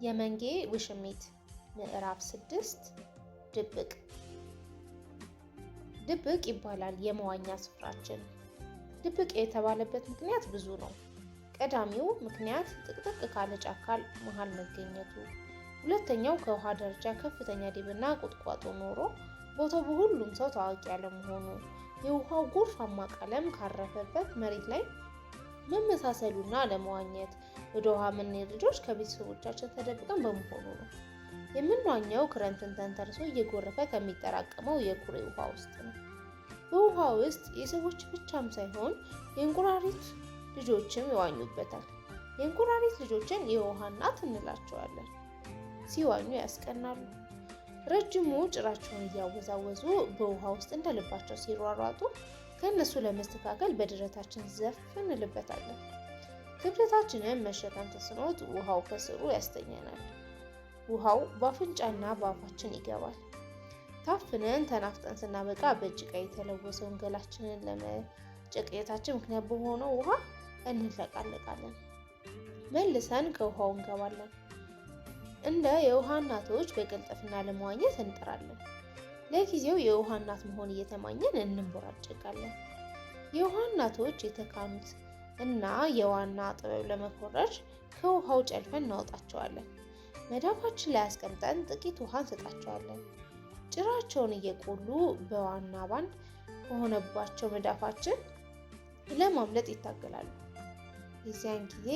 የመንጌ ውሽሚት ምዕራፍ 6 ድብቅ። ድብቅ ይባላል የመዋኛ ስፍራችን። ድብቅ የተባለበት ምክንያት ብዙ ነው። ቀዳሚው ምክንያት ጥቅጥቅ ካለ ጫካ መሃል መገኘቱ፣ ሁለተኛው ከውሃ ደረጃ ከፍተኛ ዲብና ቁጥቋጦ ኖሮ ቦታው በሁሉም ሰው ታዋቂ ያለመሆኑ፣ የውሃው ጎርፋማ ቀለም ካረፈበት መሬት ላይ መመሳሰሉና ለመዋኘት ወደ ውሃ የምንሄድ ልጆች ከቤተሰቦቻችን ተደብቀን በመሆኑ ነው። የምንዋኘው ክረምትን ተንተርሶ እየጎረፈ ከሚጠራቀመው የኩሬ ውሃ ውስጥ ነው። በውሃ ውስጥ የሰዎች ብቻም ሳይሆን የእንቁራሪት ልጆችም ይዋኙበታል። የእንቁራሪት ልጆችን የውሃ እናት እንላቸዋለን። ሲዋኙ ያስቀናሉ። ረጅሙ ጭራቸውን እያወዛወዙ በውሃ ውስጥ እንደልባቸው ሲሯሯጡ ከእነሱ ለመስተካከል በደረታችን ዘፍ እንልበታለን። ክብደታችንን መሸከም ተስኖት ውሃው ከስሩ ያስተኛናል። ውሃው በአፍንጫና በአፋችን ይገባል። ታፍነን ተናፍጠን ስናበቃ በጭቃ የተለወሰውን ገላችንን ለመጨቅየታችን ምክንያት በሆነው ውሃ እንለቃለቃለን። መልሰን ከውሃው እንገባለን። እንደ የውሃ እናቶች በቅልጥፍና ለመዋኘት እንጥራለን። ለጊዜው የውሃ እናት መሆን እየተማኘን እንንቦራጨቃለን። የውሃ እናቶች የተካኑት እና የዋና ጥበብ ለመኮረጅ ከውሃው ጨልፈን እናወጣቸዋለን። መዳፋችን ላይ አስቀምጠን ጥቂት ውሃ እንሰጣቸዋለን። ጭራቸውን እየቆሉ በዋና ባንድ ከሆነባቸው መዳፋችን ለማምለጥ ይታገላሉ። የዚያን ጊዜ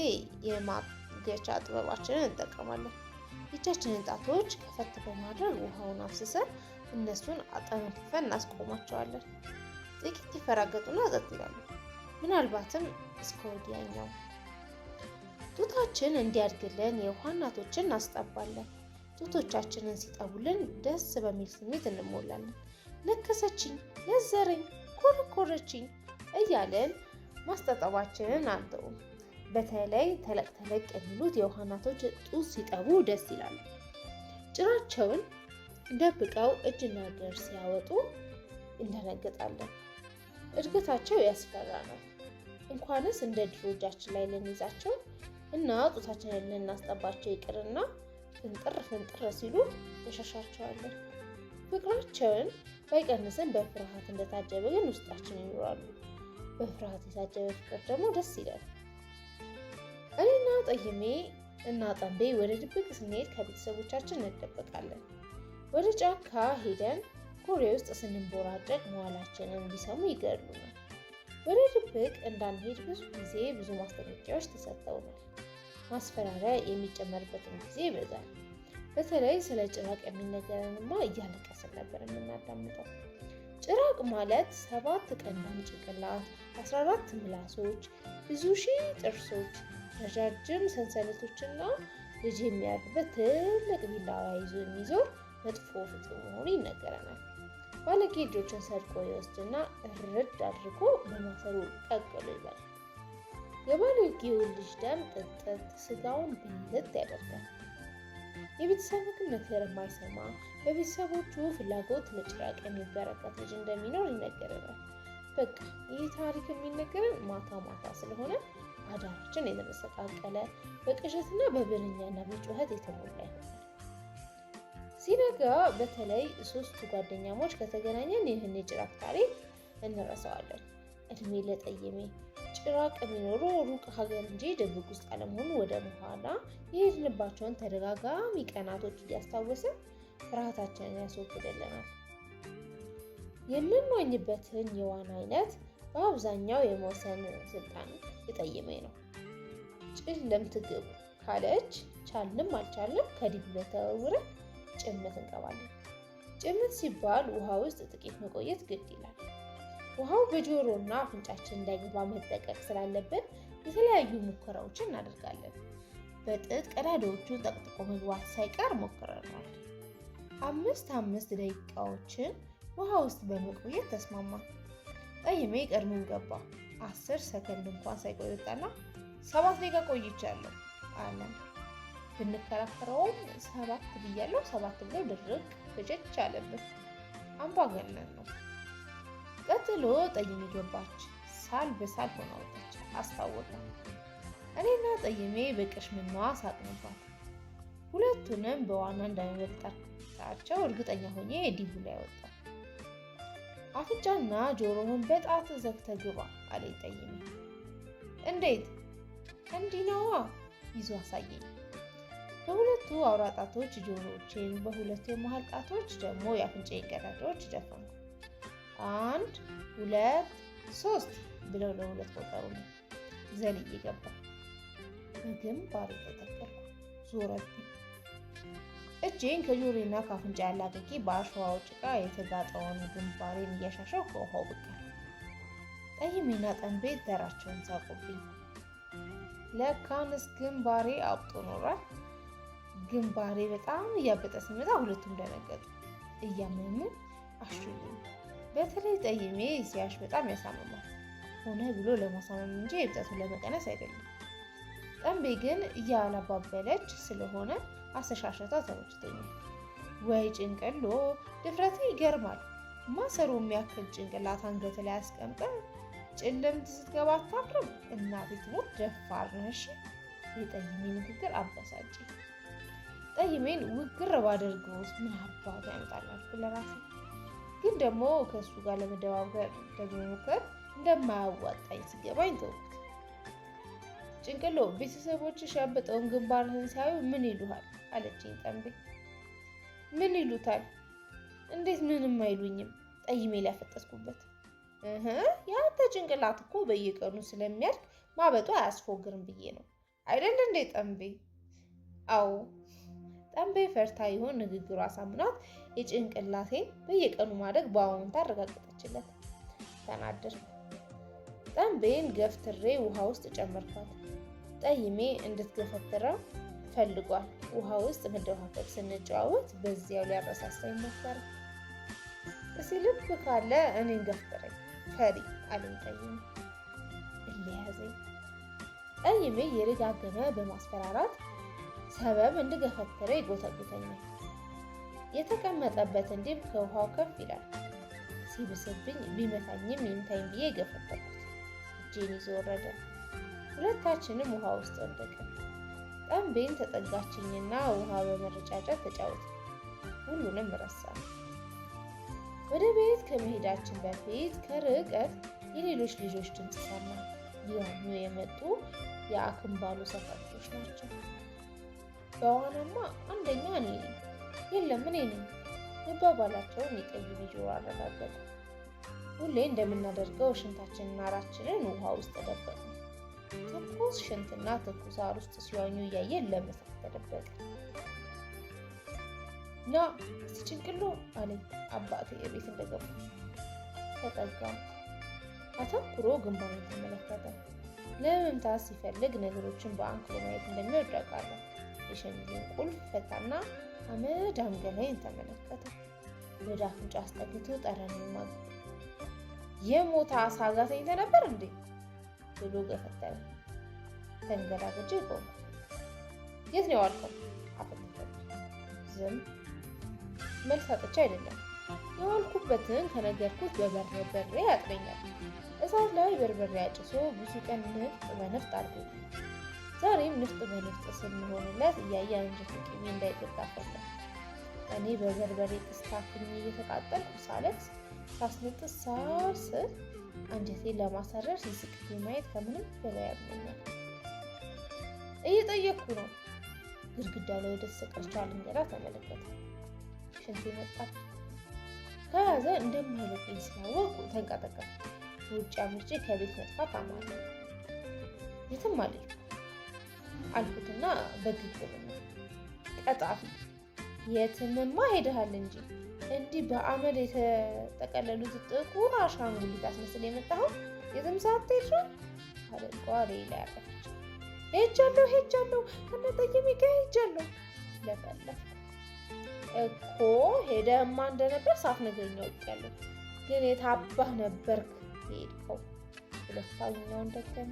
የማገቻ ጥበባችንን እንጠቀማለን። የእጃችንን ጣቶች ከፈት በማድረግ ውሃውን አፍስሰን እነሱን አጠንፍፈን እናስቆማቸዋለን። ጥቂት ይፈራገጡና ጸጥ ይላሉ። ምናልባትም እስከ ወዲያኛው ጡታችን እንዲያድግልን የውሃ እናቶችን እናስጠባለን። ጡቶቻችንን ሲጠቡልን ደስ በሚል ስሜት እንሞላለን። ነከሰችኝ፣ ነዘረኝ፣ ኮረኮረችኝ እያለን ማስታጠባችንን አንተውም። በተለይ ተለቅ ተለቅ የሚሉት የውሃ እናቶች ጡት ሲጠቡ ደስ ይላሉ። ጭራቸውን ደብቀው እጅና እግር ሲያወጡ እንደነግጣለን። እድገታቸው ያስፈራናል። እንኳንስ እንደ ድሮ እጃችን ላይ ልንይዛቸው እና ጡታችንን ልናስጠባቸው ይቅርና ፍንጥር ፍንጥር ሲሉ እንሸሻቸዋለን። ፍቅራቸውን ባይቀንስም በፍርሃት እንደታጀበ ግን ውስጣችን ይኖራሉ። በፍርሃት የታጀበ ፍቅር ደግሞ ደስ ይላል። እኔና ጠይሜ እና ጠንቤ ወደ ድብቅ ስንሄድ ከቤተሰቦቻችን እንደበቃለን። ወደ ጫካ ሄደን ኩሬ ውስጥ ስንንቦራጨቅ መዋላችንን ቢሰሙ ይገድሉናል። ወደ ድብቅ እንዳንሄድ ብዙ ጊዜ ብዙ ማስጠንቀቂያዎች ተሰጥተውናል። ማስፈራሪያ የሚጨመርበትም ጊዜ ይበዛል። በተለይ ስለ ጭራቅ የሚነገረንማ እያለቀስን ነበር የምናዳምጠው። ጭራቅ ማለት 7 ቀንዳም ጭንቅላት፣ 14 ምላሶች፣ ብዙ ሺህ ጥርሶች፣ ረጃጅም ሰንሰለቶችና ልጅ የሚያርድበት ትልቅ ቢላዋ ይዞ የሚዞር መጥፎ ፍጡር መሆኑ ይነገረናል። ባለጌ ልጆችን ሰርቆ ይወስድና እርድ አድርጎ በማሰሮ ቀቅሎ ይበላል። የባለጌውን ልጅ ደም ጥጥት፣ ስጋውን ብልት ያደርጋል። የቤተሰብ ምክር የማይሰማ በቤተሰቦቹ ፍላጎት ለጭራቅ የሚበረከት ልጅ እንደሚኖር ይነገረናል። በቃ ይህ ታሪክ የሚነገረን ማታ ማታ ስለሆነ አዳራችን የተመሰቃቀለ በቅዠትና በብልኛና በጩኸት የተሞላ ይሆናል። ሲነጋ በተለይ 3 ጓደኛሞች ከተገናኘን ይህን የጭራቅ ታሪክ እንረሳዋለን። እድሜ ለጠየሜ ጭራቅ የሚኖረው ሩቅ ሀገር እንጂ ድብቅ ውስጥ አለመሆኑ ወደ በኋላ የሄድንባቸውን ተደጋጋሚ ቀናቶች እያስታወስን ፍርሃታችንን ያስወግድልናል። የምንዋኝበትን የዋና አይነት በአብዛኛው የመወሰን ስልጣን የጠየሜ ነው። ጭልምት ግቡ ካለች ቻልንም አልቻልንም ከዲብ ተወርውረን ጭምት እንገባለን። ጭምት ሲባል ውሃ ውስጥ ጥቂት መቆየት ግድ ይላል። ውሃው በጆሮና አፍንጫችን እንዳይገባ መጠንቀቅ ስላለብን የተለያዩ ሙከራዎችን እናደርጋለን። በጥጥ ቀዳዳዎቹን ጠቅጥቆ መግባት ሳይቀር ሞክረናል። 5 ደቂቃዎችን ውሃ ውስጥ በመቆየት ተስማማን። ጠይሜ ቀድሞን ገባ። 10 ሰከንድ እንኳን ሳይቆይ ወጣና 7 ደቂቃ ቆይቻለሁ አለ። ብንከራከረውም 7 ብያለሁ 7 ብሎ ድርቅ ፍጭጭ አለብን። አምባገነን ነው። ቀጥሎ ጠይሜ ገባች። ሳል በሳል ሆና ወጣች። አስታወቀ። እኔና ጠይሜ በቅሽምናዋ ሳቅንባት። ሁለቱንም በዋና እንደምበልጣቸው እርግጠኛ ሆኜ ዲቡ ላይ ወጣሁ። አፍንጫና ጆሮህን በጣት ዘግተህ ግባ አለኝ ጠይሜ። እንዴት? እንዲህ ነዋ ይዞ አሳየኝ። በሁለቱ አውራ ጣቶች ጆሮዎቼን፣ በሁለቱ የመሃል ጣቶች ደግሞ የአፍንጫዬን ቀዳዳዎች ደፈንኩ። 1 2 3 ብለው ለሁለት ቆጠሩልኝ። ዘልዬ ገባሁ። በግንባሬ ተተከልኩ። ዞረብኝ። እጄን ከጆሮዬና ከአፍንጫ ያላቅቄ በአሸዋው ጭቃ የተጋጠውን ግንባሬን እያሻሸሁ ከውሃው ብቅ አልኩ። ጠይሜና ጠንቤ ተራቸውን ሳቁብኝ። ለካንስ ግንባሬ አብጦ ኖሯል። ግንባሬ በጣም እያበጠ ሲመጣ ሁለቱም ደነገጡ። እያመሙ አሹልኝ። በተለይ ጠይሜ ሲያሽ በጣም ያሳምማል። ሆነ ብሎ ለማሳመም እንጂ እብጠቱን ለመቀነስ አይደለም። ጠንቤ ግን እያላባበለች ስለሆነ አስተሻሸቷ ተመችቶኛል። ወይ ጭንቅሎ ድፍረት ይገርማል። ማሰሮ የሚያክል ጭንቅላት አንገት ላይ አስቀምጠ ጭልምት ስትገባ አታፍርም? እናቴ ትሞት ደፋር ነሽ። የጠይሜ ንግግር አበሳጨኝ። ጠይሜን ውግር ባደርገውስ ምን አባቱ ያመጣል አልኩ ለራሴ። ግን ደግሞ ከእሱ ጋር ለመደባበር ደግሞ ሞከር እንደማያዋጣኝ ሲገባኝ ተውኩት። ጭንቅሎ ቤተሰቦችሽ ያበጠውን ግንባርህን ሲያዩ ምን ይሉሃል? አለችኝ ጠንቤ። ምን ይሉታል? እንዴት ምንም አይሉኝም። ጠይሜ ላይ ያፈጠጥኩበት። ያንተ ጭንቅላት እኮ በየቀኑ ስለሚያድግ ማበጡ አያስፎግርም ብዬ ነው አይደል እንዴ ጠንቤ? አዎ። ጠንቤ ፈርታ ይሆን ንግግሩ አሳምኗት የጭንቅላቴን በየቀኑ ማደግ በአዎንታ አረጋገጠችለት። ተናደድኩ። ጠንቤን ገፍትሬ ውሃ ውስጥ ጨመርኳት። ጠይሜ እንድትገፈትረው ፈልጓል። ውሃ ውስጥ መደፋፈቅ ስንጨዋወት በዚያው ሊያረሳሳኝ ሞከረ። እስኪ ልብ ካለ እኔን ገፍትረኝ ፈሪ አለኝ ጠይሜ። እለያዘኝ። ጠይሜ የደጋገመ በማስፈራራት ሰበብ እንድገፈትረው ይጎተጉተኛል። የተቀመጠበትን ዲብ ከውሃው ከፍ ይላል። ሲብስብኝ ቢመታኝም ይምታኝ ብዬ ገፈተርኩት። እጄን ይዞ ወረደ። ሁለታችንም ውሃ ውስጥ ወደቅን። ጠንቤን ተጠጋችኝና ውሃ በመረጫጨት ተጫወትን። ሁሉንም ረሳን። ወደ ቤት ከመሄዳችን በፊት ከርቀት የሌሎች ልጆች ድምፅ ሰማን። ሊዋኙ የመጡ የአክምባሉ ሰፈር ልጆች ናቸው። በዋናማ አንደኛ እኔ ነኝ፣ የለም እኔ ነኝ መባባላቸውን የጠይሜ ጆሮ አረጋገጠ። ሁሌ እንደምናደርገው ሽንታችንና አራችንን ውሃ ውስጥ ተደበቅን። ትኩስ ሽንትና ትኩስ አር ውስጥ ሲዋኙ እያየን ለመሳቅ ተደበቅን። ና እስቲ ጭንቅሎ አለኝ አባቴ የቤት እንደገባ። ተጠጋሁት። አተኩሮ ግንባሬን ተመለከተ። ለመምታት ሲፈልግ ነገሮችን በአንክሮ ማየት እንደሚወድ አውቃለሁ። የሸሚዜን ቁልፍ ፈታና አመድ አንገላይን ተመለከተ። ወደ አፍንጫ አስጠግቶ ጠረኔን ማገ። የሞተ አሳ ጋር ተኝተህ ነበር እንዴ ብሎ ገፈተረ። ተንገዳግጄ ቆምኩ። የት ነው የዋልከው? አፈጠጠብኝ። ዝም። መልስ አጥቼ አይደለም፣ የዋልኩበትን ከነገርኩት በበርበሬ ያጥበኛል። እሳት ላይ በርበሬ አጭሶ ብዙ ቀን ንፍጥ በንፍጥ አድርጎኛል። ዛሬም ንፍጥ በንፍጥ ስንሆንለት እያየ አንጀቱ ቅቤ እንዳይጠጣ ፈራ። እኔ በበርበሬ ጢስ ታፍኜ እየተቃጠልኩ ሳለቅስ ሳስነጥስ ሳስል አንጀቴን ለማሳረር ሲስቅብኝ ማየት ከምንም በላይ ያመኛል። እየጠየቅኩ ነው። ግድግዳ ላይ ወደ ተሰቀለችው አልንገራ ተመለከተ። ሽንቴ መጣብኝ። ከያዘ እንደማይለቀኝ ስላወቅኩ ተንቀጠቀጥኩ። ውጭ አምልጬ ከቤት መጥፋት አማረኝ። የትም አልሄድኩም አልኩትና በግግምና ቀጣፊ የትምማ ሄደሃል እንጂ እንዲህ በአመድ የተጠቀለሉት ጥቁር አሻንጉሊት አስመስል የመጣኸው የትም ሳትሄድ ነው። አለንቋ ሌላ ያረፈች። ሄጃለሁ ሄጃለሁ ከነጠይሜ ጋር ሄጃለሁ ለፈለፍኩ እኮ ሄደህማ እንደነበር ሳትነግረኝ አውቄያለሁ። ግን የታባህ ነበርክ የሄድከው? ሁለተኛውን ደገመ።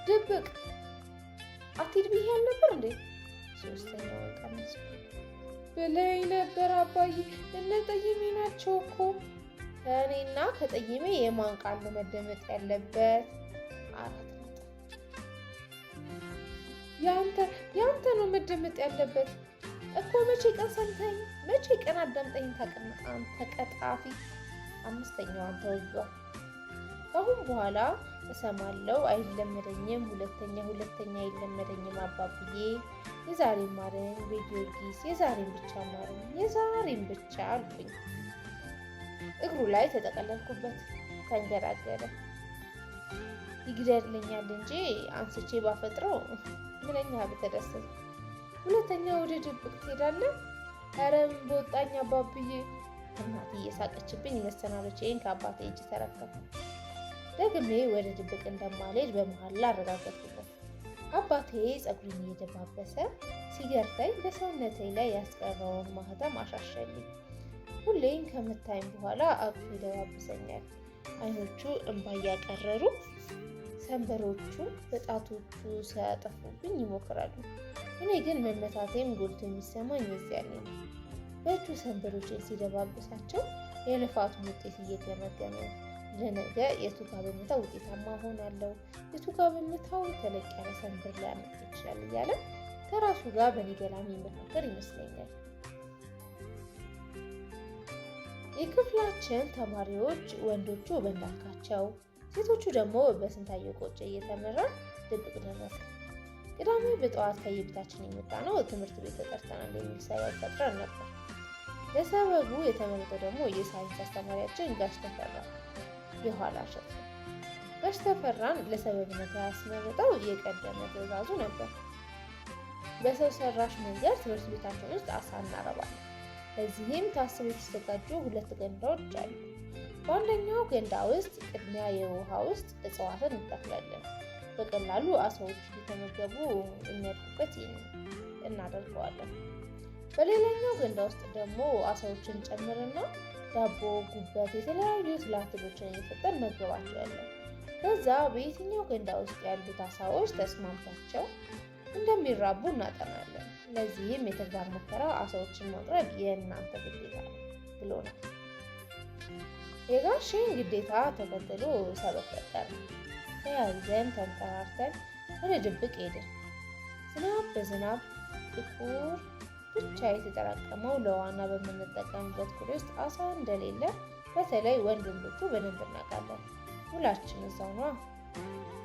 ድብቅ አትሂድ ብዬሽ አልነበር እንዴ? ሶስተኛውን ቀነስኩ። ብለኸኝ ነበር አባዬ፣ እነ ጠይሜ ናቸው እኮ። ከእኔና ከጠይሜ የማን ቃል ነው መደመጥ ያለበት? 4 ነጥብ። ያንተ በአንተ ነው መደመጥ ያለበት እኮ። መቼ ቀን ሰምተኝ፣ መቼ ቀን አዳምጠኝ ታውቅና አንተ ቀጣፊ። አምስተኛዋን ተወጇል። ከአሁን በኋላ እሰማለሁ አይለመደኝም፣ ሁለተኛ ሁለተኛ አይለመደኝም አባብዬ። የዛሬን ማረኝ በጊዮርጊስ፣ የዛሬን ብቻ ማረኝ፣ የዛሬን ብቻ አልኩኝ። እግሩ ላይ ተጠቀለልኩበት፣ ተንገዳገደ። ይግደልኛል እንጂ አንስቼ ባፈጥረው ምንኛ በተደሰትኩ። ሁለተኛ ወደ ድብቅ ትሄዳለህ? ኧረ ምን በወጣኝ አባብዬ። እናቴ እየሳቀችብኝ መሰናበቻዬን ከአባቴ እጅ ተረከብኩ። ደግሜ ወደ ድብቅ እንደማልሄድ በመሀላ አረጋገጥኩበት። አባቴ ፀጉሬን እየደባበሰ ሲገርፈኝ በሰውነቴ ላይ ያስቀረውን ማህተም አሻሸልኝ። ሁሌም ከመታኝ በኋላ አቅፎ ይደባብሰኛል። አይኖቹ እንባ እያቀረሩ ሰንበሮቹ በጣቶቹ ሲያጠፉብኝ ይሞክራሉ። እኔ ግን መመታቴም ጎልቶ የሚሰማኝ የዚያኔ ነው። በእጁ ሰንበሮችን ሲደባብሳቸው የልፋቱን ውጤት እየገመገመ ለነገ የቱ ጋ በመታው ውጤታማ ሆናለሁ፣ የቱ ጋ በመታው ተለቅ ያለ ሰንበር ሊያመጣ ይችላል እያለ ከራሱ ጋር በእኔ ገላ የሚመካከር ይመስለኛል። የክፍላችን ተማሪዎች ወንዶቹ በእንዳልካቸው፣ ሴቶቹ ደግሞ በስንታየሁ ቆጬ እየተመራን ድብቅ ደረስን። ቅዳሜ በጠዋት ከየቤታችን የመጣ ነው ትምህርት ቤት ተጠርተናል የሚል ሰበብ ፈጥረን ነበር። ለሰበቡ የተመረጠው ደግሞ የሳይንስ አስተማሪያችን ጋሽ ተፈራ የኋላ እሸት ነው። ጋሽ ተፈራን ለሰበብነት ያስመረጠው የቀደመ ትዕዛዙ ነበር። በሰው ሰራሽ መንገድ ትምህርት ቤታችን ውስጥ አሳ እናረባለን። ለዚህም ታስበው የተዘጋጁ ሁለት ገንዳዎች አሉ። በአንደኛው ገንዳ ውስጥ ቅድሚያ የውሃ ውስጥ እጽዋትን እንተክላለን። በቀላሉ አሳዎች እየተመገቡ የሚያድጉበት እናደርገዋለን። በሌላኛው ገንዳ ውስጥ ደግሞ አሳዎችን ጨምርና ዳቦ፣ ጉበት፣ የተለያዩ ትላትሎችን እየሰጠን መገባቸዋለን። ከዛ በየትኛው ገንዳ ውስጥ ያሉት አሳዎች ተስማምቷቸው እንደሚራቡ እናጠናለን። ለዚህም የተግባር ሙከራ አሳዎችን ማቅረብ የእናንተ ግዴታ ነው ብሎናል። የጋሼን ግዴታ ተከትሎ ሰበብ ፈጠርን። ተያይዘን ተንጠራርተን ወደ ድብቅ ሄድን። ዝናብ በዝናብ ጥቁር ብቻ የተጠራቀመው ለዋና በምንጠቀምበት ኩሬ ውስጥ አሳ እንደሌለ በተለይ ወንድ ወንዶቹ በደንብ እናውቃለን። ሁላችን እዛው ነዋ።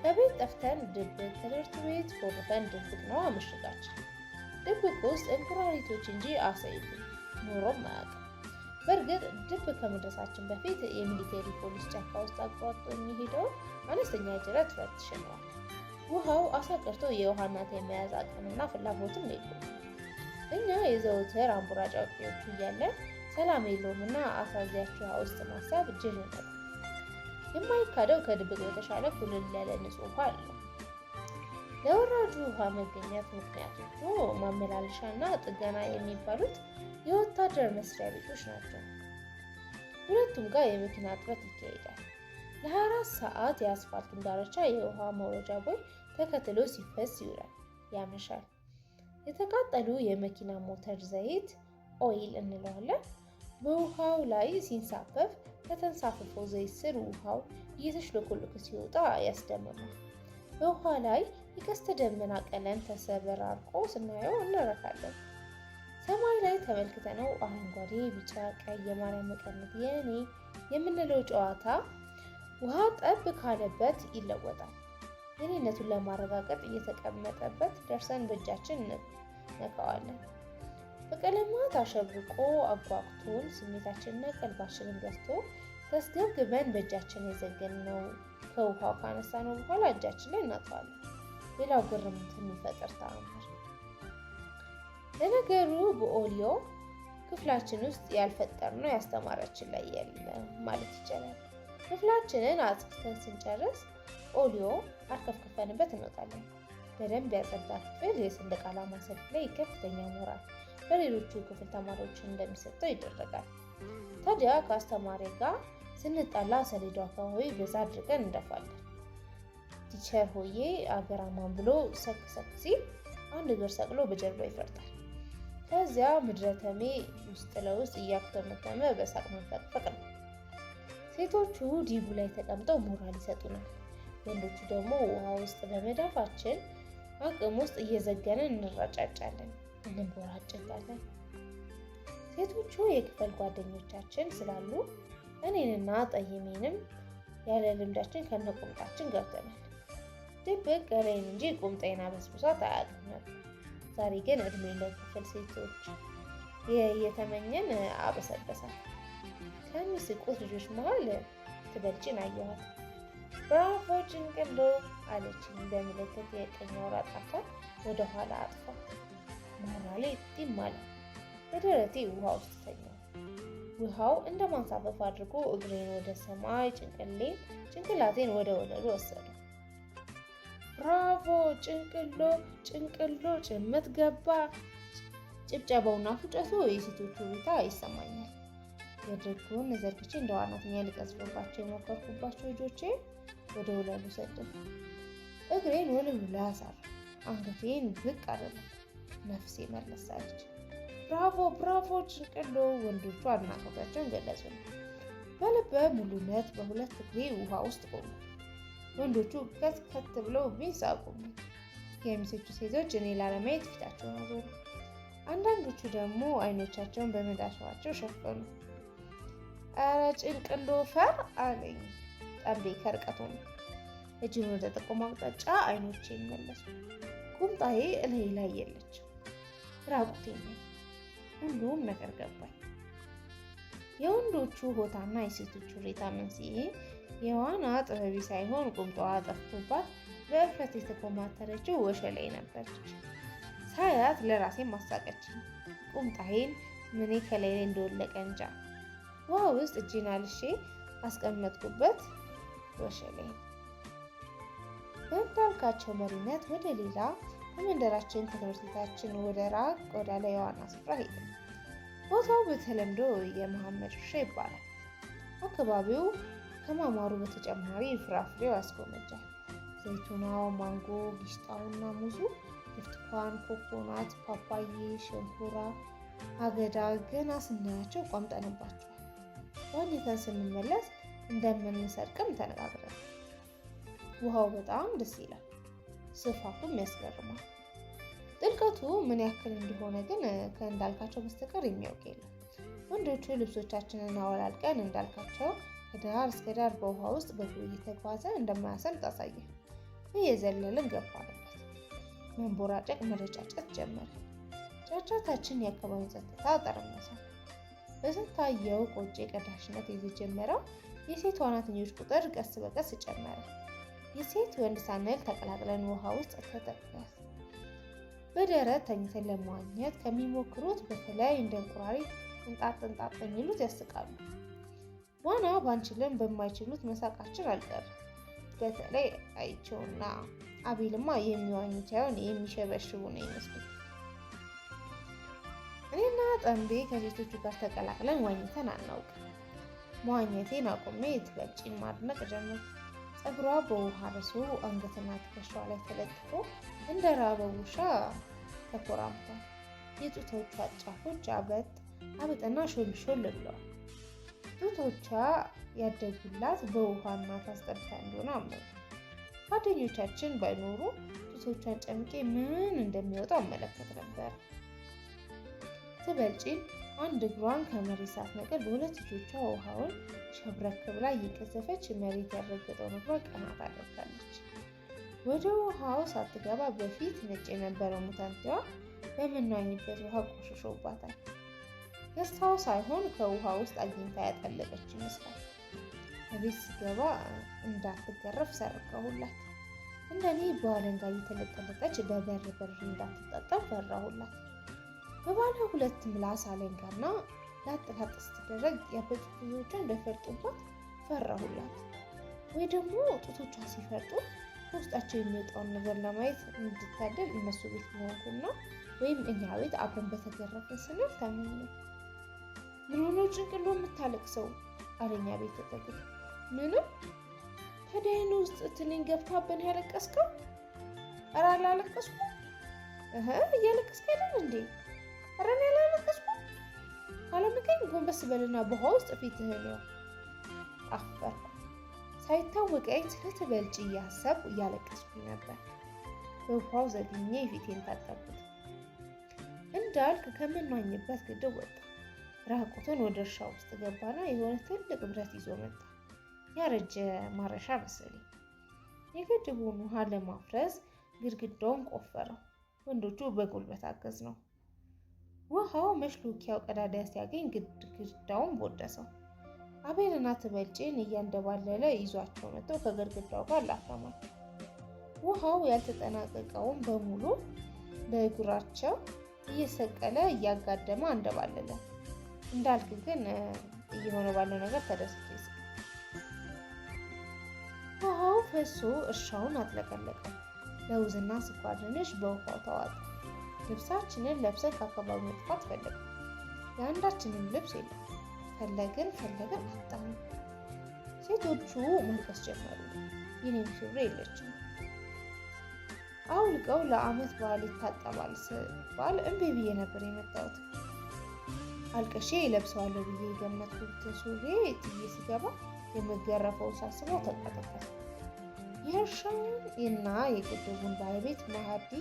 ከቤት ጠፍተን ድብቅ፣ ከትምህርት ቤት ፎርፈን ድብቅ ነዋ ምሽጋችን። ድብቅ ውስጥ እንቁራሪቶች እንጂ አሳ የሉም፣ ኖሮም አያውቅም። በእርግጥ ድብቅ ከመድረሳችን በፊት የሚሊቴሪ ፖሊስ ጫካ ውስጥ አቋርጦ የሚሄደውን አነስተኛ ጅረት ፈትሸነዋል። ውሃው አሳ ቀርቶ የውሃ እናት የመያዝ አቅምና ፍላጎትም የለውም። እኛ የዘወትር አንቦራጫቂዎቹ እያለን ሰላም የለውምና አሳ እዚያች ውሃ ውስጥ ማሰብ ጅልነት ነው። የማይካደው ከድብቅ በተሻለ ኩልል ያለ ንጹህ ውሃ አለው። ለወራጁ ውሃ መገኘት ምክንያቶቹ ማመላለሻና ጥገና የሚባሉት የወታደር መስሪያ ቤቶች ናቸው። ሁለቱም ጋር የመኪና እጥበት ይካሄዳል። ለ24 ሰዓት የአስፋልቱን ዳርቻ የውሃ መውረጃ ቦይ ተከትሎ ሲፈስ ይውላል፣ ያመሻል። የተቃጠሉ የመኪና ሞተር ዘይት oil እንለዋለን በውሃው ላይ ሲንሳፈፍ ከተንሳፈፈው ዘይት ስር ውሃው እየተሽሎኮሎከ ሲወጣ ያስደምማል። በውሃ ላይ የቀስተ ደመና ቀለም ተሰበራርቆ ስናየው እንረካለን። ሰማይ ላይ ተመልክተነው አረንጓዴ፣ ቢጫ፣ ቀይ የማርያም መቀነት የኔ የምንለው ጨዋታ ውሃ ጠብ ካለበት ይለወጣል። የኔነቱን ለማረጋገጥ እየተቀመጠበት ደርሰን በእጃችን እንነካዋለን። በቀለማት አሸብርቆ አጓግቶን ስሜታችንና ቀልባችንን ገዝቶ ተስገብግበን በእጃችን የዘገንነው ከውሃው ካነሳነው በኋላ እጃችን ላይ እናጠዋለን። ሌላው ግርምት የሚፈጥር ተአምር። ለነገሩ በኦሊዮ ክፍላችን ውስጥ ያልፈጠርነው ያስተማራችን ላይ የለም ማለት ይቻላል። ክፍላችንን አጽድተን ስንጨርስ ኦሊዮ አርከፍክፈንበት እንወጣለን። በደንብ ያጸዳ ክፍል የሰንደቅ ዓላማ ሰልፍ ላይ ከፍተኛ ሞራል በሌሎቹ ክፍል ተማሪዎች እንደሚሰጠው ይደረጋል። ታዲያ ከአስተማሪ ጋር ስንጣላ ሰሌዳው አካባቢ በዛ አድርገን እንደፋለን። teacher ሆዬ አገራማን ብሎ ሰክ ሰክ ሲል አንድ እግር ሰቅሎ በጀርባ ይፈርጣል። ከዚያ ምድረተሜ ውስጥ ለውስጥ እያኩተመተመ በሳቅ መንፈቅፈቅ ነው። ሴቶቹ ዲቡ ላይ ተቀምጠው ሞራል ይሰጡናል። ወንዶቹ ደግሞ ውሃ ውስጥ በመዳፋችን አቅም ውስጥ እየዘገንን እንረጫጫለን፣ እንቦራጨቃለን። ሴቶቹ የክፍል ጓደኞቻችን ስላሉ እኔንና ጠይሜንም ያለ ልምዳችን ከነቁምጣችን ገብተናል። ድብቅ ገላዬን እንጂ ቁምጣዬን አበስብሷት አያውቅም ነበር። ዛሬ ግን እድሜ ለክፍል ሴቶች እየተመኘን አበሰበሳት። ከሚስቁት ልጆች መሀል ትበልጭን አየኋት። ብራቮ ጭንቅሎ አለችኝ በምልክት የቀኝ አውራ ጣቷን ወደ ኋላ አጥፋ። ሞራሌ ጢም አለ። በደረቴ ውሃ ውስጥ ተኛሁ። ውሃው እንደ ማንሳፈፍ አድርጎ እግሬን ወደ ሰማይ ጭንቅላቴን ወደ ወለሉ ወሰዱ። ብራቮ ጭንቅሎ ጭንቅሎ ጭምት ገባ። ጭብጨባውና ፉጨቱ የሴቶቹ ቤታ ይሰማኛል። የድርጉን ዘርግቼ እንደ ዋናተኛ ልቀዝፍባቸው የሞከርኩባቸው እጆቼ ወደ ወለሉ ሰደድኩ። እግሬን ወለሉ ላይ አሳረፍኩ። አንገቴን ብቅ አደረኩ። ነፍሴ መለስ አለች። ብራቮ ብራቮ ጭንቅሎ ወንዶቹ አድናቆታቸውን ገለጹልኝ። በልበ ሙሉነት በሁለት እግሬ ውሃ ውስጥ ቆሙ። ወንዶቹ ከት ከት ብለው ሳቁብኝ። የሚስቹ ሴቶች እኔ ላለማየት ፊታቸውን አዞሩ። አንዳንዶቹ ደግሞ አይኖቻቸውን በመዳሻቸው ሸፈኑ። ኧረ ጭንቅሎ ፈር አለኝ ጠንቤ ከርቀቱ ነው። እጅን ወደ ጠቆመው አቅጣጫ አይኖቼን መለሱ። ቁምጣዬ እላይ ላይ የለችም። ራቁቴን ነኝ። ሁሉም ነገር ገባኝ። የወንዶቹ ሆታና የሴቶቹ ሬታ መንስኤ የዋና ጥበቢ ሳይሆን ቁምጣዋ ጠፍቶባት በእፍረት የተኮማተረችው ወሸላይ ነበረች። ሳያት ለራሴ ማሳቀችኝ። ቁምጣዬን ምኔ ከላይ ላይ እንደወለቀ እንጃ። ውሃ ውስጥ እጄን አልሼ አስቀመጥኩበት ወሸላይ። በእንዳልካቸው መሪነት ወደ ሌላ ከመንደራችን ከትምህርት ቤታችን ወደ ራቅ ወዳለ የዋና ስፍራ ሄድን። ቦታው በተለምዶ የመሐመድ እርሻ ይባላል። አካባቢው ከማማሩ በተጨማሪ ፍራፍሬው ያስጎመጃል። ዘይቱናው፣ ማንጎ፣ ጊሽጣውና ሙዙ፣ ብርቱካን፣ ኮኮናት፣ ፓፓዬ፣ ሸንኮራ አገዳ ገና ስናያቸው ቋምጠንባቸዋል። ዋኝተን ስንመለስ እንደምንሰርቅም ተነጋግረናል። ውሃው በጣም ደስ ይላል። ስፋቱም ያስገርማል። ጥልቀቱ ምን ያክል እንደሆነ ግን ከእንዳልካቸው በስተቀር የሚያውቅ የለም። ወንዶቹ ልብሶቻችንን አወላልቀን እንዳልካቸው ከዳር እስከ ዳር በውሃ ውስጥ በእግሩ እየተጓዘ እንደማያሰምጥ አሳየ። እየዘለልን ገባንበት። መንቦራጨቅ መረጫጨት ጀመረ። ጫጫታችን የአካባቢውን ጸጥታ ጠረመሰ። በስንታየው ቆጬ ቀዳሽነት የተጀመረው የሴት ዋናተኞች ቁጥር ቀስ በቀስ ጨመረ። የሴት ወንድ ሳንል ተቀላቅለን ውሃ ውስጥ ተጠቀስ። በደረት ተኝተን ለመዋኘት ከሚሞክሩት በተለይ እንደ እንቁራሪት እንጣጥ እንጣጥ የሚሉት ያስቃሉ። ዋና ባንችልም በማይችሉት መሳቃችን አልቀርም። በተለይ አይቸውና አቤልማ የሚዋኙ ሳይሆን የሚሸበሽቡ ነው ይመስሉት። እኔና ጠንቤ ከሴቶቹ ጋር ተቀላቅለን ዋኝተን አናውቅም። መዋኘቴን አቁሜ ትበልጪን ማድነቅ ጀመርኩ። ፀጉሯ በውሃ ርሶ አንገትና ትከሻዋ ላይ ተለጥፎ እንደ ራበው ውሻ ተኮራምቷል። የጡቶቿ ጫፎች አበጥ አበጥና ሾል ሾል ብለዋል። ጡቶቿ ያደጉላት በውሃና ታስጠብታ እንደሆነ አመኑ። ጓደኞቻችን ባይኖሩ ጡቶቿን ጨምቄ ምን እንደሚወጣው አመለከት ነበር። ትበልጪን አንድ እግሯን ከመሬት ሳትነቅል በሁለት እጆቿ ውሃውን ሸብረክ ብላ እየቀዘፈች መሬት ያረገጠውን እግሯ ቀና ታደርጋለች። ወደ ውሃው ሳትገባ በፊት ነጭ የነበረው ሙታንቲዋ በምንዋኝበት ውሃ ቆሽሾባታል። ገዝታው ሳይሆን ከውሃ ውስጥ አግኝታ ያጠለቀች ይመስላል። ከቤት ስገባ እንዳትገረፍ ሰርከሁላት። እንደኔ በአለንጋ እየተለጠለጠች በበር በር እንዳትጣጠብ ፈራሁላት። በባለ ሁለት ምላስ አለንጋና ላጥ ላጥ ስትደረግ ያበጡ ጡቶቿ እንዳይፈርጡባት ፈራሁላት። ወይ ደግሞ ጡቶቿ ሲፈርጡ ከውስጣቸው የሚወጣውን ነገር ለማየት እንድታደል እነሱ ቤት መሆንኩና ወይም እኛ ቤት አብረን በተገረፍን ስንል ተመኘሁ። ምን ሆኖ ጭንቅሎ የምታለቅሰው አለኛ ቤት ተጠግቶ። ምንም ታዲያ ዓይን ውስጥ ትንኝ ገብታብን ያለቀስከው? ኧረ አላለቀስኩም። እህ እያለቀስክ አይደል እንዴ? ኧረ እኔ አላለቀስኩም። ካለምከኝ ጎንበስ በልና በውሃ ውስጥ ፊትህን ያው። አፈርኩ። ሳይታወቀኝ ስለትበልጭ እያሰብኩ እያለቀስኩኝ ነበር። በውሃው ዘግኜ ፊቴን ታጠብኩት። እንዳልክ ከምንዋኝበት ግድብ ወጣ። ራቁቱን ወደ እርሻ ውስጥ ገባና የሆነ ትልቅ ብረት ይዞ መጣ። ያረጀ ማረሻ መሰለኝ። የግድቡን ውሃ ለማፍረስ ግድግዳውን ቆፈረው። ወንዶቹ በጉልበት አገዝ ነው። ውሃው መሽሎኪያው ቀዳዳ ሲያገኝ ግድግዳውን ቦደሰው። አቤልና ትበልጬን እያንደባለለ ይዟቸው መጥቶ ከግድግዳው ጋር ላተማቸው። ውሃው ያልተጠናቀቀውን በሙሉ በእግራቸው እየሰቀለ እያጋደመ አንደባለለ። እንዳልክ ግን እየሆነ ባለው ነገር ተደስቶ ይስቃል። ውሃው ፈሶ እርሻውን አጥለቀለቀው። ለውዝና ስኳር ድንች በውሃው ተዋጠ። ልብሳችንን ለብሰን ከአካባቢው መጥፋት ፈለግን። የአንዳችንም ልብስ የለም። ፈለግን ፈለግን አጣን። ሴቶቹ ማልቀስ ጀመሩ። የኔም ሱሪ የለችም። አውልቀው ለዓመት በዓል ይታጠባል ስባል እምቢ ብዬ ነበር የመጣሁት። አልቅሼ ለብሰዋለሁ ብዬ የገመትኩትን ሱሪ ጥዬ ስገባ የምገረፈውን ሳስበው ተንቀጠቀጥኩ። የእርሻውን እና የግድቡን ባለቤት መሀዲ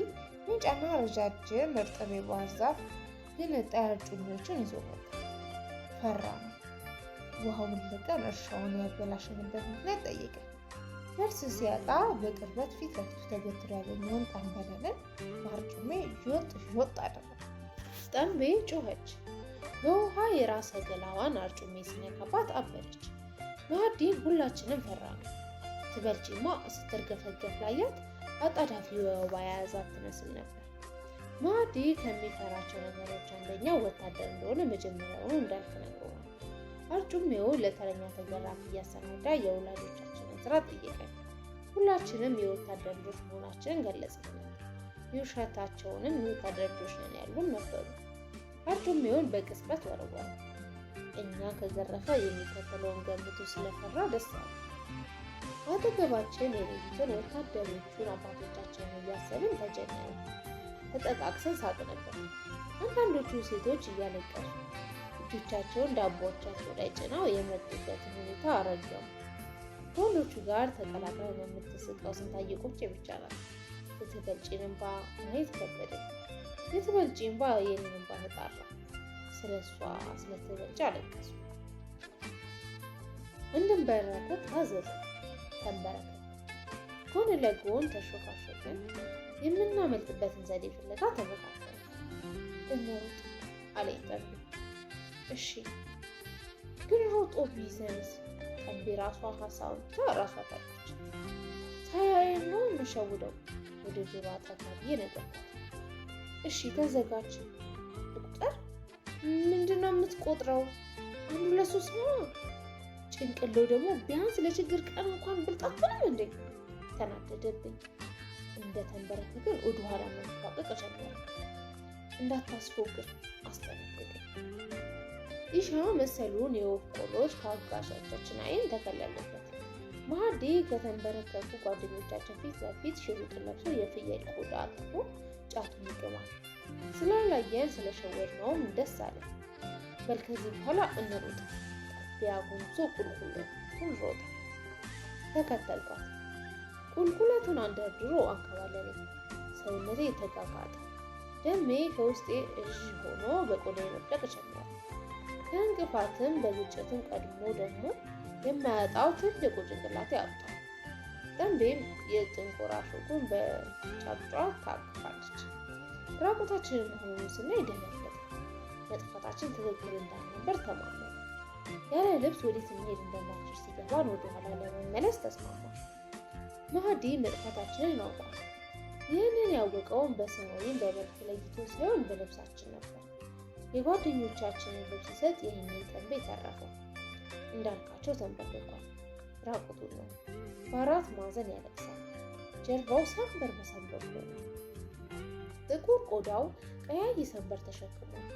ሜንጫና ረጃጅም እርጥብ የባህር ዛፍ ግንጣይ አርጩሜዎችን ይዞ መጣ። ፈራ ነው። ውሃውን ለቀን እርሻውን ያበላሸንበት ምክንያት ጠየቀ። መልስ ሲያጣ በቅርበት ፊት ለፊቱ ተገትሮ ያገኘውን ጠንበለልን በአርጩሜ ዦጥ ዦጥ አደረገ። ጠንቤ ጮኸች። በውሃ የራሰ ገላዋን አርጩሜ ሲነካባት አበደች። መሀዲን ሁላችንም ፈራ ነው። ትበልጪማ ስትርገፈገፍ ላያት አጣዳፊ ወባ የያዛት ትመስል ነበር። መሀዲ ከሚፈራቸው ነገሮች አንደኛው ወታደር እንደሆነ መጀመሪያውኑ እንዳልክ ነግሮናል። አርጩሜው ለተረኛ ተገራፊ እያሰናዳ የወላጆቻችንን ስራ ጠየቀን። ሁላችንም የወታደር ልጆች መሆናችንን ገለጽንለት። የውሸታቸውንም የወታደር ልጆች ነን ያሉን ነበሩ። አርጩሜውን በቅጽበት ወረወረ። እኛ ከዘረፈ የሚከተለውን ገምቶ ስለፈራ ደስ አለ። አጠገባችን የሌሉትን ወታደሮቹን አባቶቻችንን እያሰብን ተጀነርን። ተጠቃቅሰን ሳቅንበት። አንዳንዶቹ ሴቶች እያለቀሱ እጆቻቸውን ዳቦቻቸው ላይ ጭነው የመጡበትን ሁኔታ አረገሙ። ከወንዶቹ ጋር ተቀላቅለን የምትስቀው ስንታየ ቁጭ ብቻ ናት። የትበልጪን እንባ ማየት ከበደኝ። የትበልጪ እንባ የኔን እንባ ተጣራ። ስለ እሷ ስለትበልጪ አለቀሱ። እንድንበረከክ ታዘዘ። ተንበረከክ። ጎን ለጎን ተሾካሾክን። የምናመልጥበትን ዘዴ ፍለጋ ተመካከርን። እንሩጥ አለኝ ጠንቤ። እሺ ግን ሮጦ ቢይዘንስ? ጠንቤ ራሷ ሀሳብ ብቻ ራሷ ታለች። ሳያየን ነው የምሸውደው። ወደ ጆሮ አጠጋ ብዬ ነገርኳት። እሺ ተዘጋጅ። ልቁጠር? ምንድነው የምትቆጥረው? 1 2 3 ነው። ጭንቅሎ ደግሞ ቢያንስ ለችግር ቀን እንኳን ብልጥ አትሆንም እንዴ? ተናደደብኝ። እንደተንበረከክን ወደ ኋላ መንፏቀቅ ጀመረ። እንዳታስፎግር አስጠነቀቀኝ። ኢሻ መሰሉን የወፍ ቆሎች ከአጋሾቻችን ዓይን ተከለሉበት። መሀዲ ከተንበረከኩ ጓደኞቻችን ፊት ለፊት ሽሩጥ ለብሶ የፍየል ቆዳ አጥፎ ጫቱን ይቅማል። ስላላየን ስለሸወድነውም ደስ አለ። በል ከዚህ በኋላ እንሩጥ። ቢያጎንብሶ ቁልቁለቱን ሮጠ። ተከተልኳት። ቁልቁለቱን አንደርድሮ አንከባለለኝ። ሰውነቴ ተጋጋጠ። ደሜ ከውስጤ እዥ ሆኖ በቆዳዬ መፍለቅ ጀመረ። ከእንቅፋትም በግጭትም ቀድሞ ደግሞ የማያጣው ትልቁ ጭንቅላቴ አውጣ። ጠንቤም የጥንቆራ ሾኩን በጫጯ ታቅፋለች። ራቁታችንን መሆኑን ስናይ ደነገጥን። መጥፋታችን ትክክል እንዳልነበር ተማመን። ያለ ልብስ ወዴት መሄድ እንደማንችል ሲገባን ወደኋላ ለመመለስ ተስማማ። መሀዲ መጥፋታችንን አውቋል። ይህንን ያወቀውን በስም ወይም በመልክ ለይቶ ሳይሆን በልብሳችን ነበር። የጓደኞቻችንን ልብስ ሲሰጥ ይህንን ጠንቤ ተረፈው። እንዳልካቸው ተንበርክኳል። ራቁቱን ነው። በአራት ማዕዘን ያለቅሳል። ጀርባው ሰንበር በሰንበር ሆኗል። ጥቁር ቆዳው ቀያይ ሰንበር ተሸክሟል።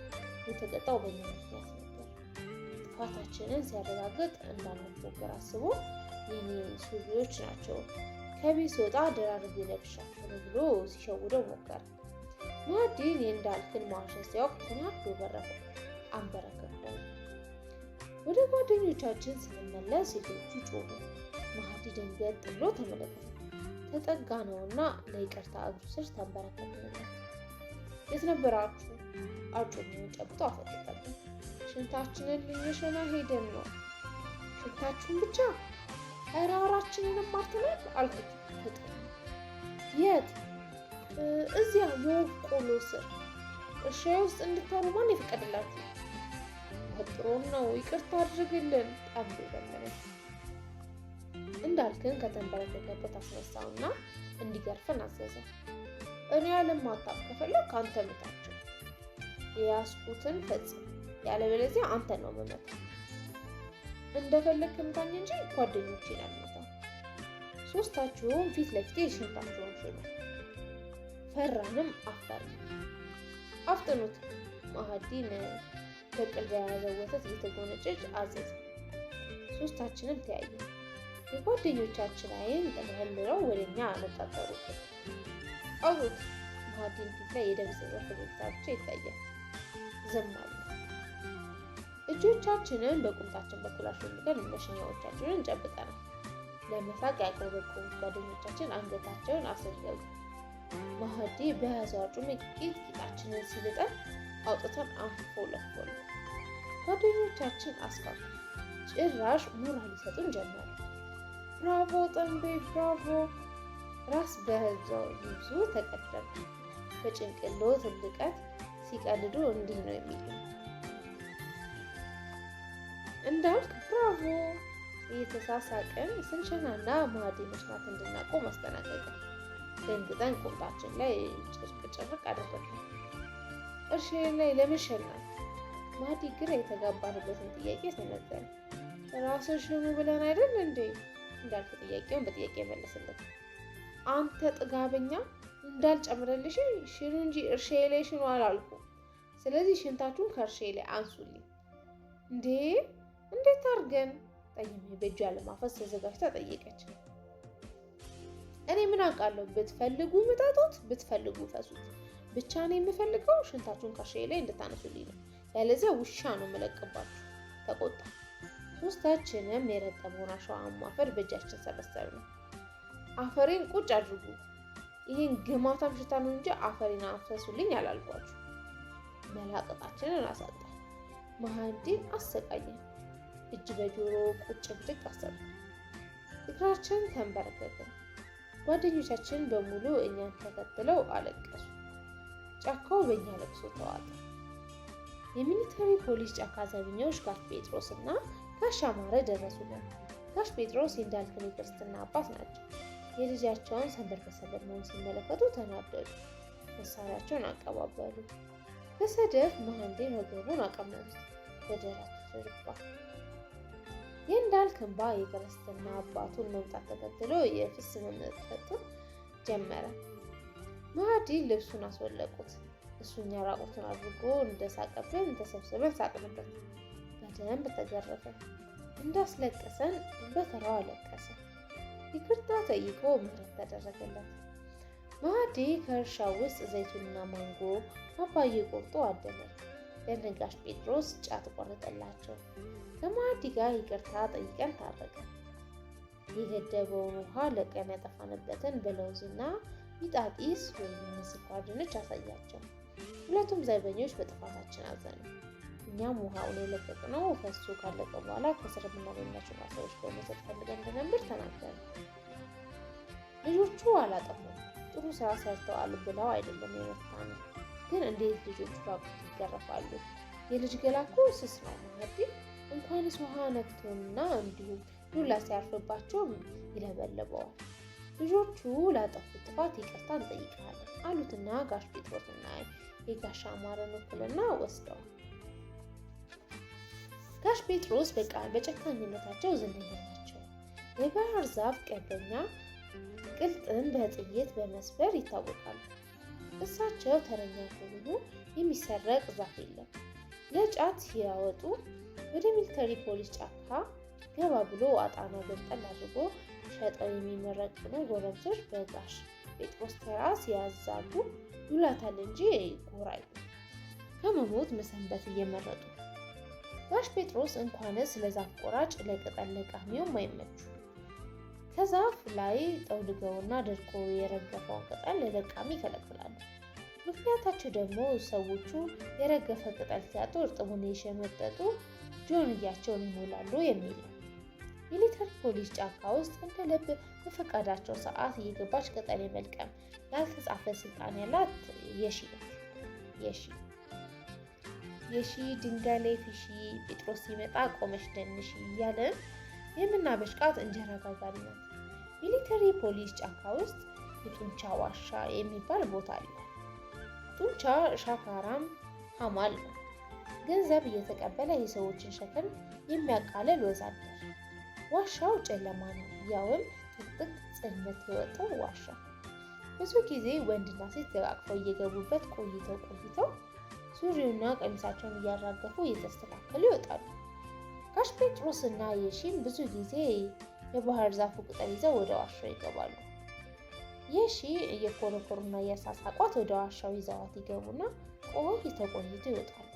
የተቀጣው በእኛ ምክንያት ነበር። ጥፋታችንን ሲያረጋግጥ እንዳንፎገር አስቦ የኔ ሱሪዎች ናቸው ከቤት ስወጣ ደራርቤ ለብሻቸው ነው ብሎ ሲሸውደው ሞከረ። መሀዲን የእንዳልክን መዋሸት ሲያውቅ ተናዶ ገረፈው፣ አንበረከከው። ወደ ጓደኞቻችን ስንመለስ ሴቶቹ ጮሁ። መሀዲ ደንገጥ ብሎ ተመለከተ። ተጠጋ ነውና ለይቅርታ እግሩ ስር ተንበረከክንለት። የት ነበራችሁ? አርጩሜውን ጨብጦ አፈጠጠብን። ሽንታችንን ልንሸና ሄደን ነው። ሽንታችሁን ብቻ? ኧረ አራችንንም አርተናል አልኩት ፍጥን። የት? እዚያ የወፍ ቆሎ ስር። እርሻዬ ውስጥ እንድታሩ ማን የፈቀደላችሁ? ወጥሮን ነው፣ ይቅርታ አድርግልን ጠምዶ ለመነን። እንዳልክን ከተንበረከከበት አስነሳውና እንዲገርፈን አዘዘ። እኔ አልማታም፣ ከፈለግ አንተ ምታቸው። የያዝኩትን ፈጽም፣ ያለበለዚያ አንተን ነው የምመታው። እንደፈለግክ ምታኝ እንጂ ጓደኞቼን አልመታም። ሶስታችሁም ፊት ለፊቴ ሽንታችሁን ሽኑ። ፈራንም አፈርን። አፍጥኑት። ማህዲን በቅል በያዘው ወተት እየተጎነጨች አዘዘ። ሶስታችንም ተያየን። የጓደኞቻችን አይን ጠቅልለው ወደኛ አነጣጠሩብን። አውጡት። ማህዲን ፊት ላይ የደበዘዘ ፈገግታ ብቻ ይታያል። ዝም አሉ። እጆቻችንን በቁምጣችን በኩል አሾልከን መሽኛዎቻችንን ጨብጠናል። ለመሳቅ ያቆበቆቡት ጓደኞቻችን አንገታቸውን አሰገቡ። ማህዲ በያዘው አርጩሜ ቂጥ ቂጣችንን ሲልጠን አውጥተን አንፎለፎልን። ጓደኞቻችን አስፋፉ። ጭራሽ ሞራል ሊሰጡን ጀመሩ። ብራቮ ጠንቤ ብራቮ። ራስ በብዙ ተቀደም። በጭንቅሎ ትልቀት ሲቀልዱ እንዲህ ነው የሚሉ። እንዳልክ ብራቮ። እየተሳሳቅን ስንሸናና ማህዲ መሽናት እንድናቆም አስጠናቀቅን። ደንግጠን ቁምጣችን ላይ ጭርቅ ጭርቅ አደረግን። እርሻዬ ላይ ለምን ሸናል? ማህዲ ግራ የተጋባንበትን ጥያቄ ሰነዘረ። ራስን ሽኑ ብለን አይደል እንዴ? እንዳልክ ጥያቄውን በጥያቄ መለስለት። አንተ ጥጋበኛ እንዳልጨምረልሽ ሽኑ እንጂ እርሻዬ ላይ ሽኑ አላልኩም። ስለዚህ ሽንታችሁን ከእርሻዬ ላይ አንሱልኝ። እንዴ እንዴት አድርገን? ጠይሜ በእጇ ለማፈስ ተዘጋጅታ ጠየቀች። እኔ ምን አውቃለሁ? ብትፈልጉ ምጠጡት፣ ብትፈልጉ ፈሱት። ብቻ እኔ የምፈልገው ሽንታችሁን ከእርሻዬ ላይ እንድታነሱልኝ ነው። ያለዚያ ውሻ ነው የምለቅባችሁ። ተቆጣ። ሶስታችንም የረጠበውን አሸዋማ አፈር በእጃችን ሰበሰብነው። አፈሬን ቁጭ አድርጉ፣ ይህን ግማታም ሽታ ነው እንጂ አፈሬን አፈሱልኝ አላልኳችሁ። መላቀጣችንን አሳጣ። መሀንዲን አሰቃየን። እጅ በጆሮ ቁጭ ብድግ አሰሩ። እግራችን ተንበረከክን። ጓደኞቻችን በሙሉ እኛን ተከትለው አለቀሱ። ጫካው በእኛ ለቅሶ ተዋጠ። የሚሊተሪ ፖሊስ ጫካ ዘበኞች ጋሽ ጴጥሮስ እና ጋሽ አማረ ደረሱልን። ጋሽ ጴጥሮስ የእንዳልክን የክርስትና አባት ናቸው። የልጃቸውን ሰንበር በሰንበር መሆን ሲመለከቱ ተናደዱ። መሳሪያቸውን አቀባበሉ። በሰደፍ መሀንዴን ወገቡን አቀመጡት። በደረቱ ተደፋ። የእንዳልክ እንባ የክርስትና አባቱን መምጣት ተከትሎ የፍስ መመጠጡን ጀመረ። ማህዲ ልብሱን አስወለቁት። እሱኛ ራቁቱን አድርጎ እንደሳቀብን ተሰብስበን ሳቅንበት። በደንብ ተገረፈ። እንዳስለቀሰን በተራው አለቀሰ። ይቅርታ ጠይቆ ምህረት ተደረገለት። ማህዲ ከእርሻው ውስጥ ዘይቱንና ማንጎ ፓፓዬ ቆርጦ አደለ። ለነጋሽ ጴጥሮስ ጫት ቆረጠላቸው። ከማህዲ ጋር ይቅርታ ጠይቀን ታረቀ። የገደበውን ውሃ ለቀን ያጠፋንበትን በለውዝና ሚጣጢስ ወይም ስኳር ድንች አሳያቸው። ሁለቱም ዘበኞች በጥፋታችን አዘኑ። እኛም ውሃውን የለቀቅነው ፈሶ ካለቀ በኋላ ከስር የምናገኛቸውን አሳዎች በመውሰድ ፈልገን እንደነበር ተናገሩ። ልጆቹ አላጠፉም፣ ጥሩ ስራ ሰርተዋል ብለው አይደለም የመታነው። ግን እንዴት ልጆቹ ራቁት ይገረፋሉ? የልጅ ገላ እኮ ስስ ነው። ማህዲ እንኳንስ ውሃ ነክቶና እንዲሁም ዱላ ሲያርፍባቸው ይለበልበዋል። ልጆቹ ላጠፉት ጥፋት ይቅርታ እንጠይቃለን አሉትና ጋሽ ጴጥሮስና የጋሽ አማረን ውክልና ወስደዋል። ጋሽ ጴጥሮስ በጨካኝነታቸው ዝነኛ ናቸው። የባህር ዛፍ ቀበኛ ቅልጥም በጥይት በመስበር ይታወቃሉ። እሳቸው ተረኛ ከሆኑ የሚሰረቅ ዛፍ የለም። ለጫት ሲያወጡ ወደ ሚሊተሪ ፖሊስ ጫካ ገባ ብሎ አጣና ገንጠል አድርጎ ሸጠው የሚመረቅኑ ጎረምሶች በጋሽ ጴጥሮስ ተራ ሲያዛጉ ይውላታል እንጂ ጎራ አይሉም። ከመሞት መሰንበት እየመረጡ ጋሽ ጴጥሮስ እንኳንስ ለዛፍ ቆራጭ ለቅጠል ለቃሚውም አይመቹ። ከዛፍ ላይ ጠውልገውና ደርቆ የረገፈውን ቅጠል ለለቃሚ ይከለክላሉ። ምክንያታቸው ደግሞ ሰዎቹ የረገፈ ቅጠል ሲያጡ እርጥቡን የሸመጠጡ ጆንያቸውን ይሞላሉ የሚል ነው። ሚሊተሪ ፖሊስ ጫካ ውስጥ እንደ ልብ በፈቃዳቸው ሰዓት እየገባች ቅጠል የመልቀም ያልተጻፈ ስልጣን ያላት የሺ ናት። የሺ የሺ ድንጋይ ላይ ፊሺ፣ ጴጥሮስ ሲመጣ ቆመሽ ደንሺ እያለን የምናበሽቃት እንጀራ ጋጋሪ ናት። ሚሊተሪ ፖሊስ ጫካ ውስጥ የጡንቻ ዋሻ የሚባል ቦታ አለ። ጡንቻ ሻካራም ሀማል ነው። ገንዘብ እየተቀበለ የሰዎችን ሸክም የሚያቃልል ወዛደር። ዋሻው ጨለማ ነው። ያውም ጥቅጥቅ ጽልመት የወጣው ዋሻ። ብዙ ጊዜ ወንድና ሴት ተቃቅፈው እየገቡበት ቆይተው ቆይተው ሱሪውና ቀሚሳቸውን እያራገፉ እየተስተካከሉ ይወጣሉ። ጋሽ ጴጥሮስና የሺም ብዙ ጊዜ የባህር ዛፉ ቅጠል ይዘው ወደ ዋሻው ይገባሉ። የሺ እየኮረኮሩና እያሳሳቋት ወደ ዋሻው ይዘዋት ይገቡና ቆይተው ቆይተው ይወጣሉ።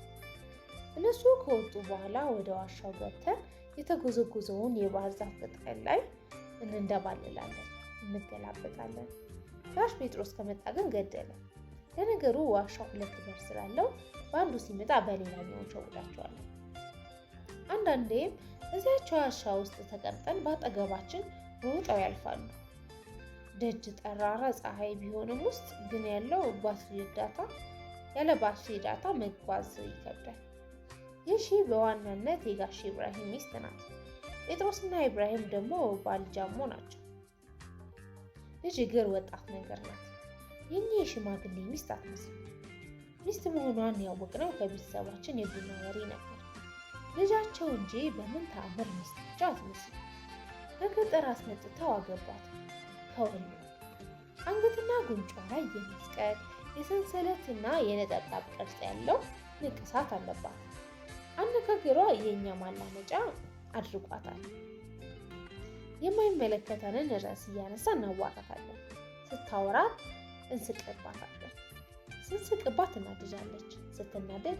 እነሱ ከወጡ በኋላ ወደ ዋሻው ገብተን የተጎዘጎዘውን የባህር ዛፍ ቅጠል ላይ እንንደባልላለን፣ እንገላበጣለን። ጋሽ ጴጥሮስ ከመጣ ግን ገደለ። ለነገሩ ዋሻው ሁለት በር ስላለው በአንዱ ሲመጣ በሌላኛው እንሸውዳቸዋለን። አንዳንዴም እዚያቸው ዋሻ ውስጥ ተቀምጠን በአጠገባችን ሮጠው ያልፋሉ። ደጅ ጠራራ ፀሐይ ቢሆንም ውስጥ ግን ያለው ባትሪ data ያለ ባትሪ data መጓዝ ይከብዳል። የሺ በዋናነት የጋሽ ኢብራሂም ሚስት ናት። ጴጥሮስና ኢብራሂም ደግሞ ባልጃሞ ናቸው። ልጅ እግር ወጣት ነገር ናት። የእኚህ የሽማግሌ ሚስት አትመስልም። ሚስት መሆኗን ያወቅነው ከቤተሰባችን የቡና ወሬ ነበር። ልጃቸው እንጂ በምን ተአምር ሚስታቸው አትመስልም። ከገጠር አስመጥተው አገቧት። ከወሎ አንገትና ጉንጯ ላይ የመስቀል የሰንሰለትና የነጠብጣብ ቅርጽ ያለው ንቅሳት አለባት። አነጋገሯ የእኛ ማላመጫ አድርጓታል። የማይመለከተንን ርዕስ እያነሳ እናዋራታለን። ስታወራ እንስቅባታለን። ስንስቅባት ትናደዳለች። ስትናደድ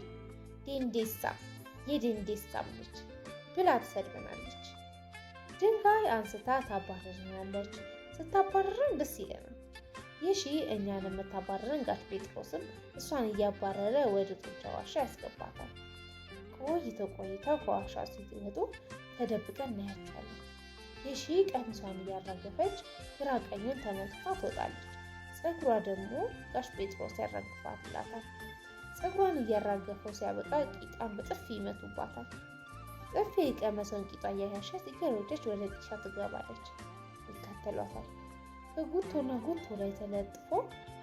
ዴንዴሳ የዴንዴሳም ልጅ ብላ ትሰድበናለች። ድንጋይ አንስታ ታባርረናለች። ስታባርረን ደስ ይለናል። የሺ እኛን የምታባርረን ጋሽ ጴጥሮስም እሷን እያባረረ ወደ ጡንቻ ዋሻ ያስገባታል። ቆይተው ቆይተው ከዋሻ ሲወጡ ተደብቀን እናያቸዋለን። የሺ ቀሚሷን እያራገፈች ግራ ቀኙን ተመልክታ ትወጣለች። ፀጉሯ ደግሞ ጋሽ ጴጥሮስ ያራግፋትላታል። ፀጉሯን እያራገፈው ሲያበቃ ቂጧን በጥፊ ይመቱባታል። ጥፊ የቀመሰውን ቂጧ እያሻሸች እየሮጠች ወደ ጢሻ ትገባለች። ይከተሏታል። ከጉቶና ጉቶ ላይ ተለጥፎ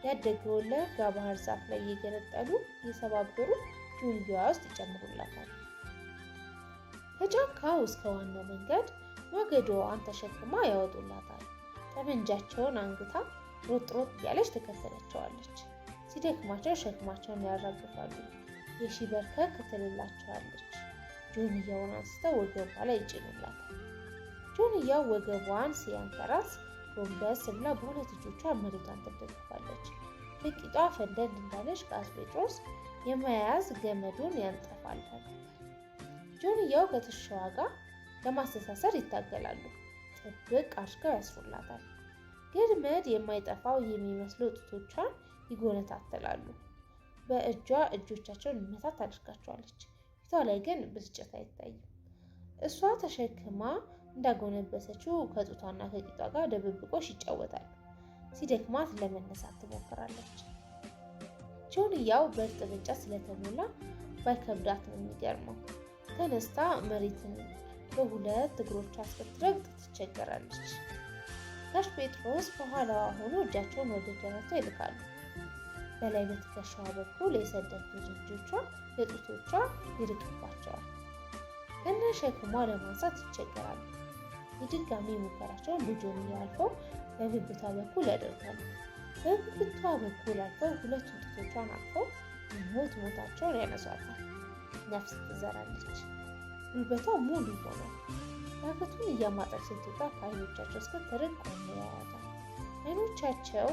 ያደገውን ለጋ ባህር ዛፍ ላይ እየገነጠሉ እየሰባበሩ ጆንያዋ ውስጥ ይጨምሩላታል። ከጫካው እስከ ዋናው መንገድ ማገዶዋን ተሸክማ ያወጡላታል። ጠመንጃቸውን አንግታ ሮጥ ሮጥ እያለች ትከተላቸዋለች። ሲደክማቸው ሸክማቸውን ያራግፋሉ። የሺ በርከክ ትልላቸዋለች። ጆንያውን አንስተው ወገቧ ላይ ይጭኑላታል። ጆንያው ወገቧን ሲያንተራስ ጎንበስ ብላ በሁለት እጆቿ መሬቷን ትደግፋለች። በቂጧ ፈንደድ እንዳለች ጋሽ ጴጥሮስ የመያዝ ገመዱን ያንጠፋላታል። ጆንያው ከትከሻዋ ጋር ለማስተሳሰር ይታገላሉ። ጥብቅ አድርገው ያስሩላታል። ገድመድ የማይጠፋው የሚመስሉ ጡቶቿን ይጎነታተላሉ። በእጇ እጆቻቸውን መታ ታደርጋቸዋለች። ፊቷ ላይ ግን ብስጭት አይታይም። እሷ ተሸክማ እንዳጎነበሰችው ከጡቷና ከቂጧ ጋር ደብብቆሽ ይጫወታሉ። ሲደክማት ለመነሳት ትሞክራለች። ጆንያው በእርጥብ እንጨት ስለተሞላ ባይከብዳት ነው የሚገርመው። ተነስታ መሬትን በሁለት እግሮቿ እስክትረግጥ ትቸገራለች። ጋሽ ጴጥሮስ ከኋላዋ ሆኖ እጃቸውን ወደ ደረቷ ይልካሉ። በላይ በትከሻዋ በኩል የሰደዱት እጆቿ ለጡቶቿ ይርቅባቸዋል። ከነ ሸክሟ ለማንሳት ይቸገራሉ። የድጋሚ ሙከራቸውን በጆንያው አልፈው በብብቷ በኩል ያደርጋሉ። በብብቷ በኩል አልፈው ሁለቱን ጡቶቿን አቅፈው ሞት ሞታቸውን ያነሷታል። ነፍስ ትዘራለች። ጉልበቷ ሙሉ ይሆናል። ዳገቱን እያማጠች ስትወጣ ከዓይኖቻቸው እስክትርቅ ቆመው ያያታል። ዓይኖቻቸው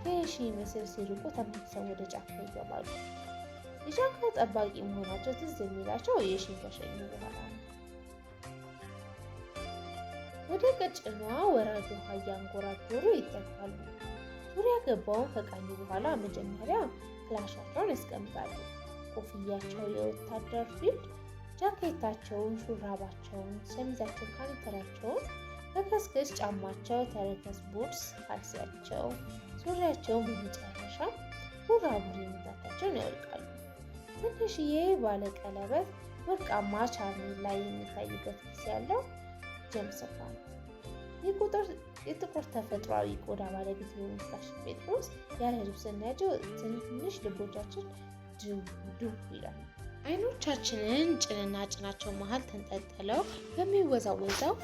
ከየሺ ምስል ሲርቁ ተመልሰው ወደ ጫካ ይገባሉ። የጫካው ጠባቂ መሆናቸው ትዝ የሚላቸው የሺን ከሸኙ በኋላ ነው። ወደ ቀጭኗ ወራጅ ውሃ እያንጎራጎሩ ይጠጋሉ። ዙሪያ ገባውን ከቃኙ በኋላ መጀመሪያ ክላሻቸውን ያስቀምጣሉ። ኮፍያቸው፣ የወታደር ፊልድ ጃኬታቸውን፣ ሹራባቸውን፣ ሸሚዛቸውን፣ ካኒተራቸውን፣ በከስክስ ጫማቸው፣ ተረከዝ ቡትስ ካልሲያቸው፣ ሱሪያቸውን፣ በመጨረሻ ቡራቡሬ ምታታቸውን ያወልቃሉ። ትንሽዬ ባለቀለበት ወርቃማ ቻርሜላ የሚታይበት ኪስ ያለው ጀምስ ፓንት። የጥቁር ተፈጥሯዊ ቆዳ ባለቤት የሆኑት ጋሽ ጴጥሮስ ያለ ልብስ ስናያቸው ትንሽ ልቦቻችን ድው ድው ይላል። አይኖቻችንን ጭንና ጭናቸው መሀል ተንጠልጥለው በሚወዛወዘው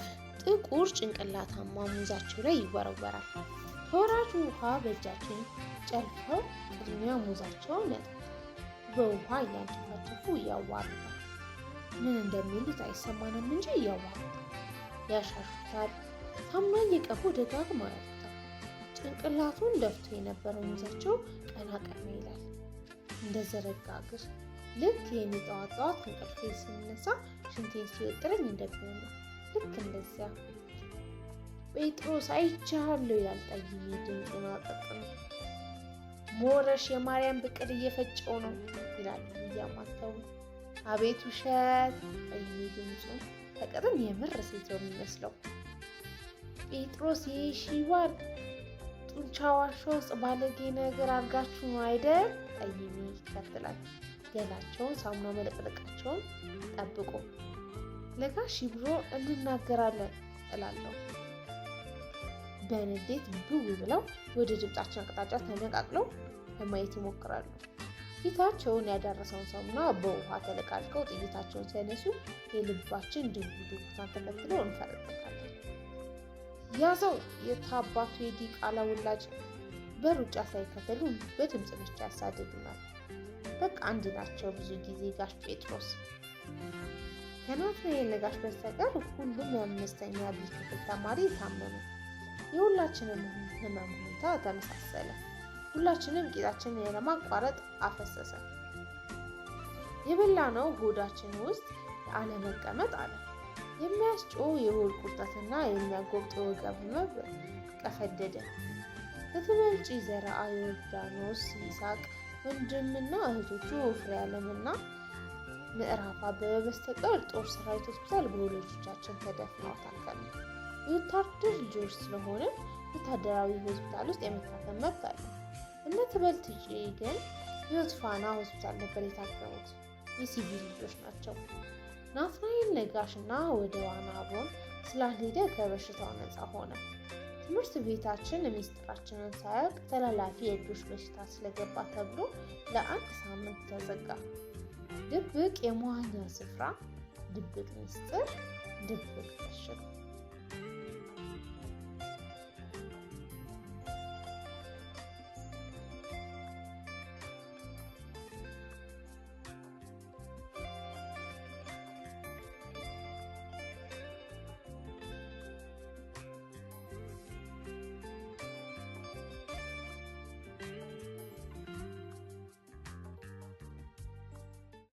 ጥቁር ጭንቅላታማ ሙዛቸው ላይ ይወረወራል። ከወራጁ ውሃ በእጃቸው ጨልፈው ቅድሚያ ሙዛቸውን ያጥቡታል። በውሃ እያንጨፋጨፉ ያዋሩታል። ምን እንደሚሉት አይሰማንም እንጂ እያዋሩታል፣ ያሻሹታል። ሳሙና እየቀቡ ደጋግመው ያጡታል። ጭንቅላቱን ደፍቶ የነበረው ሙዛቸው ቀና ቀና ይላል፣ እንደ ዘረጋ እግር። ልክ የኔ ጠዋት ጠዋት ከእንቅልፌ ስነሳ ሽንቴን ሲወጥረኝ እንደሚሆን ነው። ልክ እንደዚያ። ጴጥሮስ አይቻለሁ ይላል ጠይሜ ድምፁን አቀጥኖ። ሞረሽ የማርያም ብቅል እየፈጨው ነው ይላሉ እያማተቡ። አቤት ውሸት! ጠይሜ ድምፁን ተቀጥን የምር ሴት ነው የሚመስለው። ጴጥሮስ የሺዋን ጡንቻ ዋሻ ውስጥ ባለጌ ነገር አድርጋችሁ ነው አይደል? ጠይሜ ይከትላል። ገላቸውን ሳሙና መለቅለቃቸውን ጠብቆ ለጋሽ ብሮ እንናገራለን እላለሁ። በንዴት ብው ብለው ወደ ድምጣችን አቅጣጫ ተነቃቅለው ለማየት ይሞክራሉ። ፊታቸውን ያዳረሰውን ሳሙና በውሃ ተለቃልቀው ጥይታቸውን ሲያነሱ የልባችን ድው ድውታን ተከትሎ እንፈረጠጣለን። ያዘው የታባቱ የዲቃላ ውላጅ! በሩጫ ሳይከተሉ በድምፅ ብቻ ያሳድዱናል። በቃ አንድ ናቸው። ብዙ ጊዜ ጋሽ ጴጥሮስ ከናትናኤል ነጋሽ በስተቀር ሁሉም የአምስተኛ B ክፍል ተማሪ ታመመ። የሁላችንም ህመም ሁኔታ ተመሳሰለ። ሁላችንም ቂጣችንን ያለማቋረጥ አፈሰሰ። የበላነው ሆዳችን ውስጥ አለመቀመጥ አለ። የሚያስጮህ የሆድ ቁርጠትና የሚያጎብጥ የወገብ ህመም ቀፈደደ። ከትበልጪ ዘርአ ዮርዳኖስ ይስሐቅ ወንድምና እህቶቹ ፍሬዓለምና ምዕራፍ አበበ በስተቀር ጦር ሰራዊት ሆስፒታል በወላጆቻችን ተደፍነው ታከምን። የወታደር ልጆች ስለሆንን ወታደራዊ ሆስፒታል ውስጥ የመታከም መብት አለ። እነ ትበልትጪ ግን ሕይወት ፋና ሆስፒታል ነበር የታከሙት። የሲቪል ልጆች ናቸው። ናትናኤል ነጋሽና ወደ ዋና አብሮን ስላልሄደ ከበሽታው ነፃ ሆነ። ትምህርት ቤታችን ሚስጥራችንን ሳያውቅ ተላላፊ የእጆች በሽታ ስለገባ ተብሎ ለአንድ ሳምንት ተዘጋ። ድብቅ የመዋኛ ስፍራ፣ ድብቅ ሚስጥር፣ ድብቅ በሽታ።